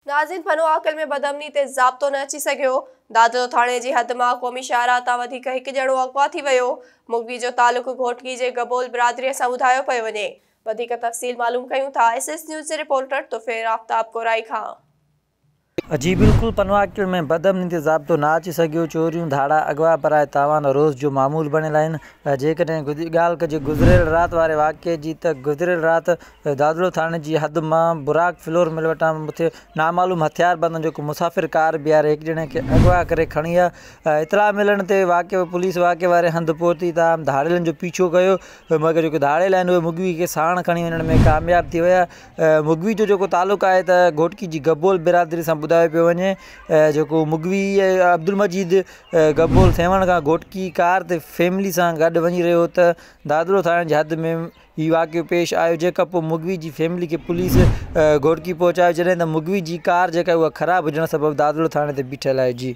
ناظرين پنوعاقل ۾ بدامني تي ضابطو نه اچي سگهيو، دادلو ٿاڻي جي حد مان قومي شاهراهه تان وڌيڪ هڪ ڄڻو اغوا ٿي ويو، مغوي جو تعلق گهوٽڪي جي گبول برادري سان ٻڌايو پيو وڃي، وڌيڪ تفصيل معلوم ڪيون ٿا ايس ايس نيوز جي رپورٽر طفيل آفتاب ڪورائي کان. جي بلڪل پنوعاقل ۾ بدامني تي ضابطو نه اچي سگهيو، چوريون، ڌاڙا، اغوا براء تاوان روز جو معمول بڻيل آهن، جيڪڏهن ڳالهه ڪجي گذريل رات واري واقعي جي ته گذريل رات دادلو ٿاڻي جي حد مان براق فلور مل وٽان مٿي نامعلوم هٿياربندن جيڪو مسافر ڪار بيهاري هڪ ڄڻي کي اغوا ڪري کڻي ويا. اطلاع ملڻ تي واقعي پوليس واقعي واري هنڌ پهتي تاهم ڌاڙيلن جو پيڇو ڪيو مگر جيڪي ڌاڙيل آهن اهي مغوي کي ساڻ کڻي وڃڻ ۾ ڪامياب ٿي ويا. مغوي جو جيڪو تعلق آهي ته گهوٽڪي جي گبول برادري سان ٻڌايو پيو وڃي جيڪو مغوي عبدالمجيد گبول سيوهڻ کان گهوٽڪي ڪار تي فيملي سان گڏ وڃي رهيو هو ته دادلو ٿاڻي جي حد ۾ هي واقعو پيش آيو جيڪا پوء مغوي جي فيملي کي پوليس گهوٽڪي پهچايو جڏهن ته مغوي جي ڪار جيڪا اها خراب هجڻ سبب دادلو ٿاڻي تي بيٺل آهي جي.